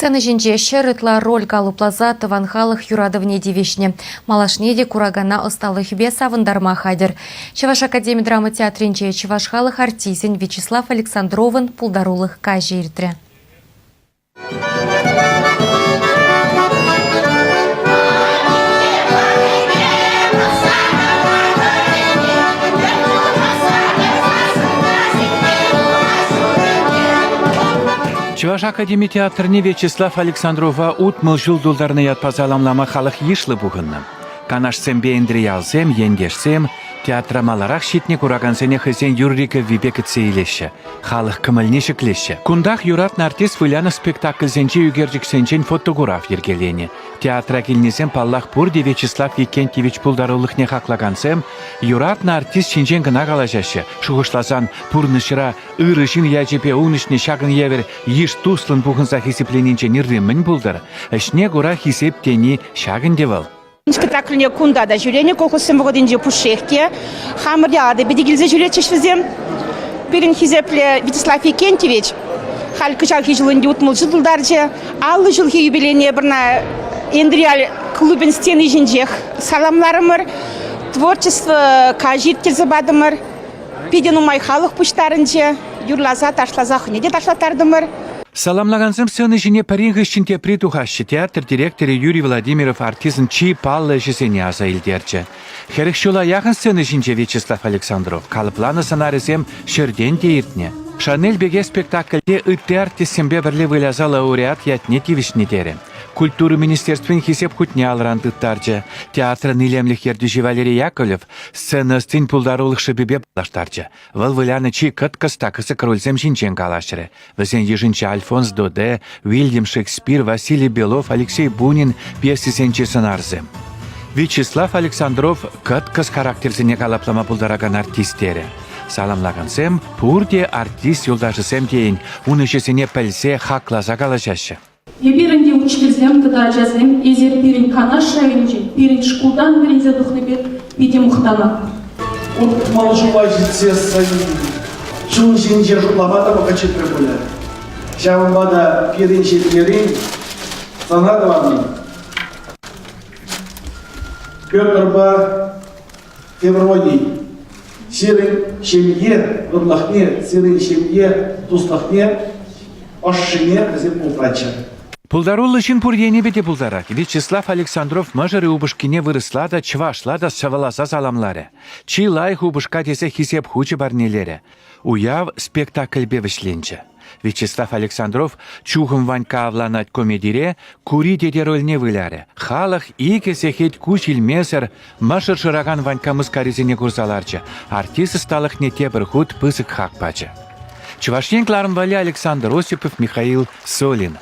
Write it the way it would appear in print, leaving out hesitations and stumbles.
Сцена ҫинче ҫӗр ытла роль калӑпласа тӑван халӑх юратӑвне тивӗҫнӗ. Малашне те куракана ӑсталӑхӗпе савӑнтарма хатӗр. Чӑваш академи драма театрӗнче чӑваш халӑх артисчӗн Вячеслав Александровӑн пултарулӑх каҫӗ иртрӗ. Чӑваш академи театрне Вячеслав Александрова 60 ҫул тултарнӑ ятпа саламлама халӑх йышлӑ пухӑннӑ. Канашсемпе Энтриялсем, ентешсем театра маларах ҫитнӗ куракансене хӑйсен юрри-кӗввипе кӗтсе илеҫҫӗ, халӑх кӑмӑлне ҫӗклеҫҫӗ. Кунтах юратнӑ артист вылянӑ спектакльсенчи ӳкерчӗксенчен фотокурав йӗркеленӗ. Театра килнисем, паллах, пурте Вячеслав Викентьевич пултарулӑхне хаклакансем, юратнӑ артист ҫинчен кӑна калаҫаҫҫӗ. Шухӑшласан, пурнӑҫра ырӑ ҫын ячӗпе ун ӗҫне ҫакӑн евӗр йыш туслӑн пухӑнса хисепленинчен ырри мӗн пултӑр? Ӗҫне кура хисеп тени ҫак ӗнтӗ вӑл. Спектакльне кунта та ҫӳренӗ, колхозсем вӑхӑтӗнче пушшех те. Хамӑр яла та питӗ килсе ҫӳретчӗҫ вӗсем. Пирӗн хисеплӗ Вячеслав Викентьевич халь кӑҫалхи ҫул ӗнтӗ 60 ҫул тултарчӗ. 50 ҫулхи юбилейне пӗрна Энтрияль клубӗн стени ҫинчех саламларӑмӑр. Творчество каҫ ирттерсе патӑмӑр. Питӗ нумай халӑх пуҫтарӑнчӗ. Юрласа, ташласа хӑйне те ташлаттартӑмӑр. Саламлакансем сцена ҫине пӗрин хыҫҫӑн тепри тухаҫҫӗ. Театр директорӗ Юрий Владимиров артистӑн чи паллӑ ӗҫӗсене аса илтерчӗ. 40 ҫула яхӑн сцена ҫинче Вячеслав Александров калӑпланӑ сӑнарӗсем ҫӗртен те иртнӗ. Шанель пекех спектакльте ытти артистсемпе пӗрле выляса лауреат ятне тивӗҫнӗ терӗ. Культура министерствин хисеп хутне алран тыттарчӗ. Театрӑн илемлӗх ертӳҫи Валерий Яковлев сцена ӑстин пултарулӑх шӑпипе паллаштарчӗ. Вӑл вылянӑ чи кӑткӑс та кӑсӑк рольсем ҫинчен калаҫрӗ. Вӗсен йышӗнче Альфонс Доде, Уильям Шекспир, Василий Белов, Алексей Бунин пьесисенчи сӑнарсем. Вячеслав Александров кӑткӑс характерсене калаплама пултаракан артист терӗ. Саламлакансем пурте артист юлташӗсем тейӗн, ун ӗҫӗсене пӗлсе, хакласа калаҫаҫҫӗ. Эпир ӗнтӗ учительсем тата ачасем, эсир пирӗн Канаш районӗнчен, пирӗн шкултан вӗренсе тухнипе питӗ мухтанатпӑр. 60 ҫула ҫитсессӗн чун ҫинче шутлама та вӑхӑт ҫитрӗ пулӗ. Ҫавӑнпа та пирӗн ҫемьерен сана тӑванӑм Петрпа Февроний сирӗн ҫемье ырлӑхне, сирӗн ҫемье туслӑхне, ӑшшине вӗсем упраччӑр. Пултаруллӑ ҫын пур енӗпе те пултарать. Вячеслав Александров мӑшӑрӗ упӑшкине вырӑсла та, чӑвашла та сӑвӑласа саламларӗ. Чи лайӑх упӑшка тесе хисеп хучӗ парнелерӗ. Уяв спектакльпе вӗҫленчӗ. Вячеслав Александров «Чухӑн Ванькка авланать» комедире Кури тете рольне вылярӗ. Халӑх икӗ сехет куҫ илмесӗр мӑшӑр шыракан Ванькка мыскарисене курса ларчӗ, артист ӑсталӑхне тепӗр хут пысӑк хак пачӗ. Чӑваш Ен кӑларӑм валли Александр Осипов, Михаил Солин.